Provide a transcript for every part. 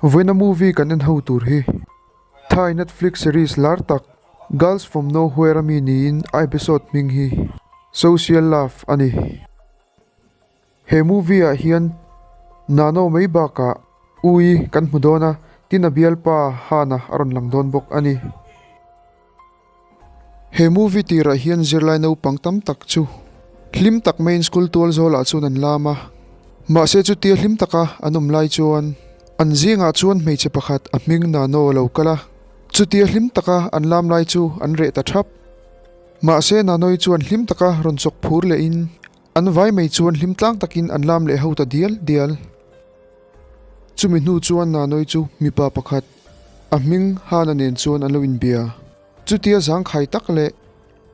Vawiina movie kan en ho tur hi Thai Netflix series lar tak Girls From Nowhere a mi niin a episode hming hi Social Love a ni. He movie ah hian Nano mai bakah Ui kan hmu dawn a, tin a bialpa Hana a rawn lang dawn bawk a ni. He movie tirah hian zirlai naupang tam tak chu hlim tak maiin school tual zawlah chuan an lam a, mahse chutia hlim taka an awm lai chuan an zingah chuan hmeichhe pakhat a hming Nano a lo kal a, chutia hlim taka an lam lai chu an reh ta thap. Mahse Nanoi chuan hlim taka rawn chawk phur lehin an vai mai chuan hlim tlang takin an lam leh ho ta dial dial. Chumi hnu chuan Nanoi chu mipa pakhat a hming Hana nen chuan an lo inbia. Chutia zangkhai tak leh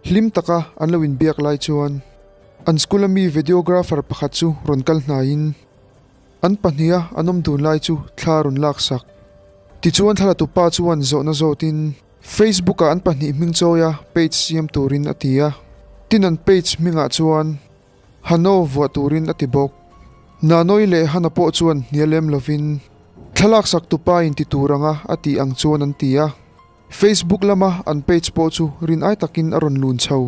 hlim taka an lo inbiak lai chuan an school a mi videographer pakhat chu rawn kal hnaiin an pahniha an awm dun lai chu thla rawn lak sak. Tichuan thlalatu pa chuan zawhna zawtin Facebook ah an pahnih hming chawia page siam turin a ti a. Tin an page hmingah chuan Hano vuah turin a ti bawk. Nanoi leh Hana pawh chuan hnial lem lovin thlalak sak tupa in ti tur anga a tih ang chuan an ti a. Facebook lama an page pawh chu rin ai takin a rawn lun chho.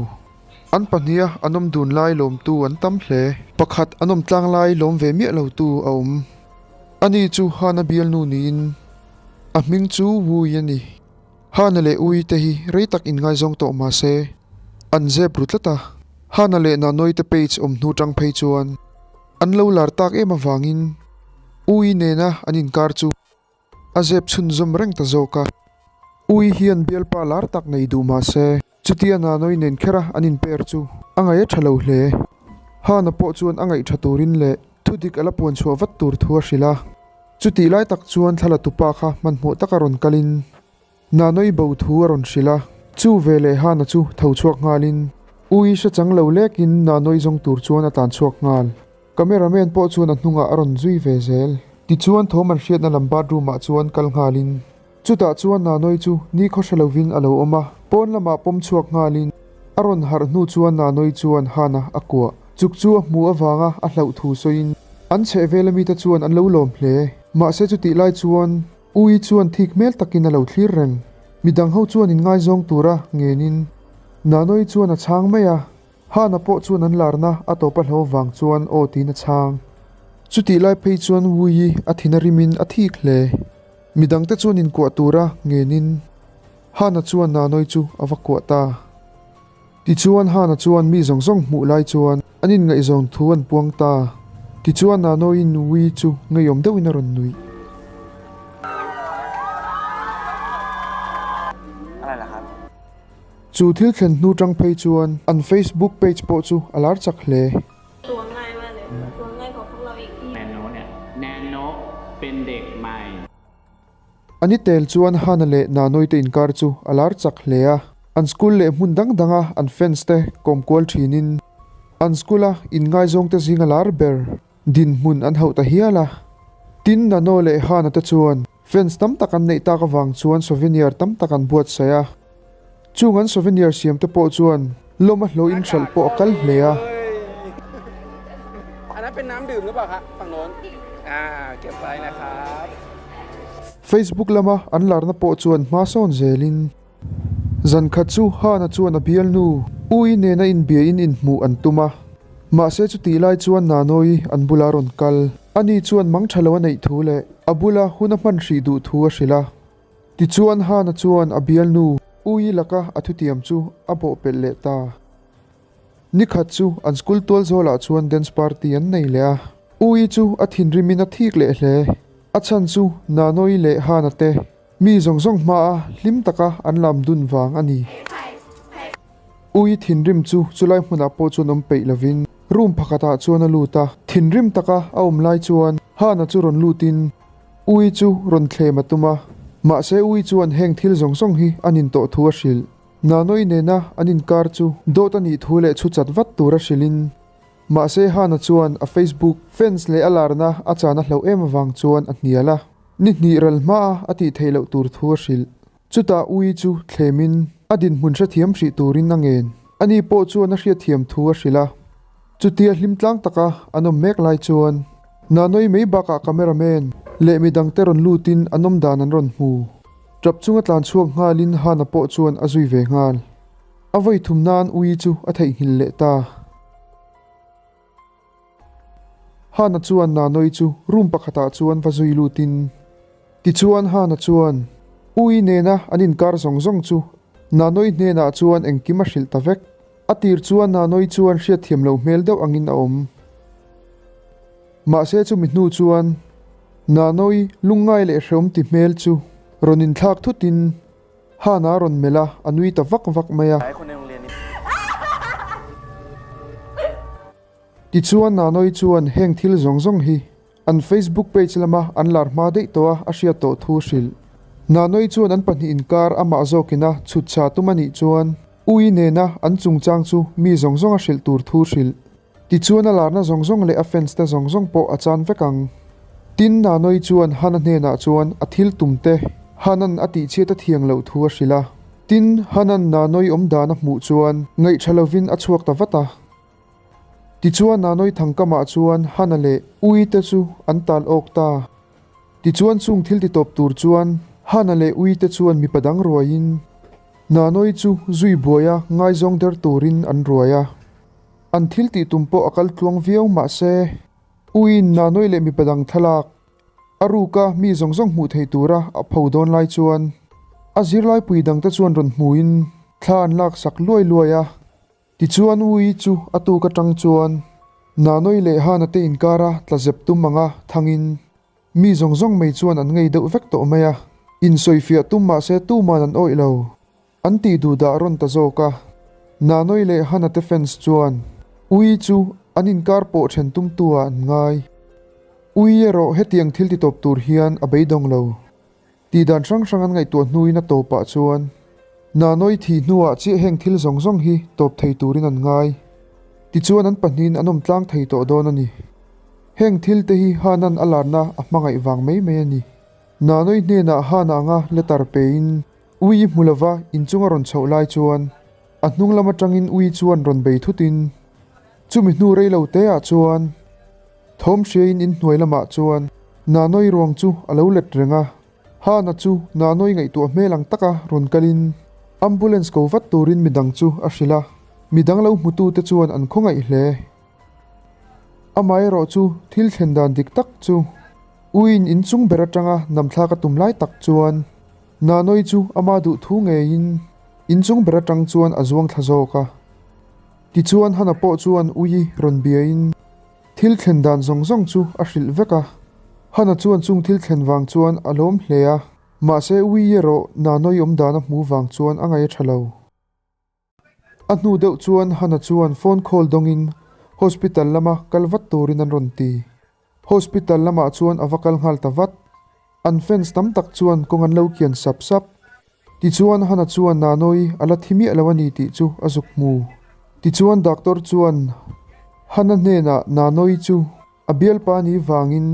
An pahniha an awm dun lai lawmtu an tam hle. Pakhat an awm tlang lai lawm ve miah lotu a awm. Ani chu Hana bialnu niin a hming chu Wui a ni. Hana leh Ui te hi rei tak inngaizawng tawh mah se, an zep ru tlat a. Hana leh Nanoi te page awm hnu tang phei chuan an lo lar tak em avangin Ui nena an inkar chu a zep chhunzawm reng ta zawk a. Ui hian bialpa lar tak nei duh mah se, chutia Nanoi nen khera an inper chu a ngaih a tha lo hle. Hana pawh chuan a ngaih tha turin leh thudik a la puan chhuah vat tur thu a hrilh a. Chutih lai tak chuan thla la tupa kha hmanhmawh taka rawn kalin Nanoi bo thu a rawn hrilh a, chu veleh Hana chu tho chhuak nghalin Ui hre chang lo lekin Nanoi zawng tur chuan a tlan chhuak nghal. Cameraman pawh chuan a hnungah a rawn zui ve zel. Tichuan thawm an hriatna lam bathroom ah chuan kal nghalin Chutah chuan Nanoi chu nikhaw hre lovin a lo awm a, pawn lamah pawm chhuak nghalin a rawn harh hnu chuan Nanoi chuan Hana a kuah. Chuk chu a hmuh avanga a hlauh thu sawiin an chheh vela mite chuan an lo lawm hle. Mahse chutih lai chuan Ui chuan thik hmel takin a lo thlir reng. Midang ho chuan inngaizawng tura ngenin Nanoi chuan a chhang mai a, Hana pawh chuan an larna a tawp a hlo vang chuan aw tiin a chhang. Chutih lai phei chuan Ui a thin a rimin a thik hle. Midangte chuan inkuah tura ngenin Hana chuan Nanoi chu a va kuah ta. Tichuan Hana chuan mi zawng zawng hmuh lai chuan an inngaihzawn thu an puang ta. Tichuan Nanoiin Ui chu ngeiawm deuhin a rawn nuih. Chu thil thlen hnu tang phei chuan an Facebook page pawh chu a lar chak hle. Ani tel chuan Hana leh Nanoi te inkar chu a lar chak hle a, an school leh hmun dang danga an fans te kawm kual thinin an school a inngaizawng te zinga lar ber dinhmun an hauh ta hial a. Tin, Nano leh Hana te chuan fans tam tak an neih tak avang chuan souvenir tam tak an buatsaih a. Chung an souvenir siam te pawh chuan lawm a hlawh in hralh pawh a kal hle a. Facebook lama an larna pawh chuan hma sawn zelin zan khat chu Hana chuan a bialnu Ui nena inbiain inhmuh an tum a. Mahse chutih lai chuan Nanoi an bula rawn kal. Ani chuan mang tha lo a neih thu leh a bula hun a hman hrih duh thu a hrilh a. Tichuan Hana chuan a bialnu Ui laka a thutiam chu a bawhpelh leh ta. Nikhat chu an school tual zawlah chuan dance party an nei leh a. Ui chu a thinrimin a thik leh hle. A chhan chu Nanoi leh Hana te mi zawng zawng hmaa hlim taka an lam dun vang a ni. Ui thinrim chu chulai hmunah pawh chuan awm peih lovin room pakhatah chuan a lut a. Thinrim taka a awm lai chuan Hana chu rawn lutin Ui chu rawn thlem a tum a, mahse Ui chuan heng thil zawng zawng hi an intawh thu a hrilh. Nanoi nena an inkar chu dawt a nih thu leh chhu chat vat tur a hrilhin, mahse Hana chuan a Facebook fans leh a larna a chan a hlauh em avang chuan a hnial a, ni hnih ral hmaa a tih theih loh tur thu a hrilh. Chutah Ui chu thlemin a dinhmun hrethiam hrih turin a ngen. Ani pawh chuan a hriatthiam thu a hrilh a. Chutia hlim tlang taka an awm mek lai chuan Nanoi mai bakah cameraman. leh midangte rawn lutin an awm dan an rawn hmu. Tap chunga tlan chhuak nghalin Hana pawh chuan a zui ve nghal. A vawi thum nan ui chu a theihnghilh leh ta. Hana chuan Nanoi chu room pakhatah chuan va zui lutin tichuan Hana chuan ui nena an inkar zawng zawng chu Nanoi hnenah chuan engkim a hrilh ta vek. A tir chuan Nanoi chuan hriatthiam loh hmel deuh angin a awm. Mahse chumi hnu chuan Nanoi lungngai leh hreawm ti hmel chu rawn inthlak thutin Hana a rawn melh a, a nui ta vak vak mai a. Tichuan Nanoi chuan heng thil zawng zawng hi an Facebook page lama an lar hma daih tawh a, a hriat tawh thu hrilh. Nanoi chuan an pahnih inkar amah zawkina chhut chha tum a nih chuan Ui nena an chungchang chu mi zawng zawng a hrilh tur thu hrilh. Tichuan a larna zawng zawng leh a fans te zawng zawng pawh a chan vek ang. Tin, Nanoi chuan Hana hnenah chuan a thil tum te Hanan a tihchhiat a thiang loh thu a hrilh a. Tin, Hanan Nanoi awm dan a hmuh chuan ngaihṭha lovin a chhuak ta vat a. Tichuan Nanoi thangkamah chuan Hana leh Ui te chu an tal awk ta. Tichuan chung thil titawp tur chuan Hana leh Ui te chuan mipa dang ruaiin Nanoi chu zui buaia ngaizawng der turin an ruai a. An thil tih tum pawh a kal tluang viau mahse, Uiin Nanoi leh mipa dang thlalak a ruka mi zawng zawng hmuh thei tura a pho dawn lai chuan a zirlaipui dangte chuan rawn hmuin thla an laksak luai luai a. Tichuan Ui chu a tuk atang chuan Nanoi leh Hana te inkara tla zep tum anga thangin mi zawng zawng mai chuan an ngei deuh vek tawh mai a, insawifiah tum mahse tuman an awih lo. An tih duh dah rawn ta zawk a, Nanoi leh Hana te fans chuan Ui chu an inkar pawh then tumtu ah an ngai. Ui erawh hetiang thil ti tawp tur hian a beidawng lo. Tih dan hrang hrang an ngaihtuah hnuin a tawpah chuan Nanoi thih hnuah chiah heng thil zawng zawng hi tawp thei turin an ngai. Tichuan an pahnihin an awm tlang thei tawh dawn a ni. Heng thil te hi Hana'n a larna a hmangaih vang mai mai a ni. Nanoi hnenah Hana anga letter pein Ui hmu lova inchung a rawn chhoh lai chuan a hnung lam atangin ui chuan rawn bei thutin chumi hnu rei lo te ah chuan thawm hriain inhnuai lamah chuan Nanoi ruang chu a lo let reng a, Hana chu Nanoi ngaihtuah hmel ang taka rawn kalin ambulance ko vat turin midang chu a hrilh a, midang lo hmutute chuan an khawngaih hle. Amaherawh chu thil thlen dan dik tak chu uiin inchung ber atanga namthlak a tum lai tak chuan Nanoi chu ama duh thu ngeiin inchung ber atang chuan a zuang thla zawk a. Tichuan Hana pawh chuan ui rawn biain thil thlen dan zawng zawng chu a hrilh vek a. Hana chuan chung thil thlen vang chuan a lawm hle a, mahse ui erawh Nanoi awm dan a hmu vang chuan a ngaih a tha lo. A hnu deuh chuan Hana chuan phone call dawngin hospital lama kal vat turin an rawn ti. Hospital lamah chuan a va kal nghal ta vat. An fans tam tak chuan kawng an lo kian sap sap. Tichuan Hana chuan Nanoi a la thi miah lo a ni tih chu a zuk hmu. Tichuan doctor chuan Hana hnenah Nanoi chu a bialpa ni vangin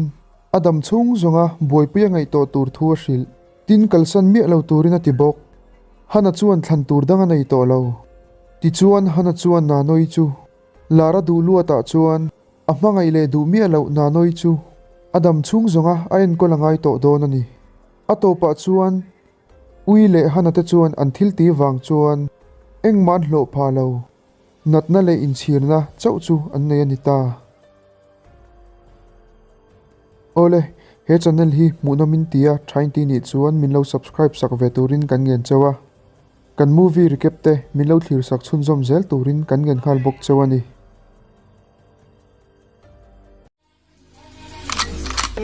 a dam chhung zawnga buaipui a ngaih tawh tur thu a hrilh. Tin kalsan miah lo turin a ti bawk. Hana chuan thlan tur dang a nei tawh lo. Tichuan Hana chuan Nanoi chu Lara duh luatah chuan a hmangaih leh duh miah loh Nanoi chu a dam chhung zawnga a enkawl a ngai tawh dawn a ni. A tawpah chuan Ui leh Hana te chuan an thil ti vang chuan engmah an hlawh phah lo. Natna leh inchhirna chauh chu an nei a ni ta. Awle, he channel hi hmuhnawm in tia thain ti nih chuan min lo subscribe sak ve turin kan ngen cheu a, kan movie recap te min lo thlir sak chhunzawm zel turin kan ngen nghal bawk cheu a ni.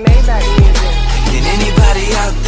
Maybach music. Can anybody out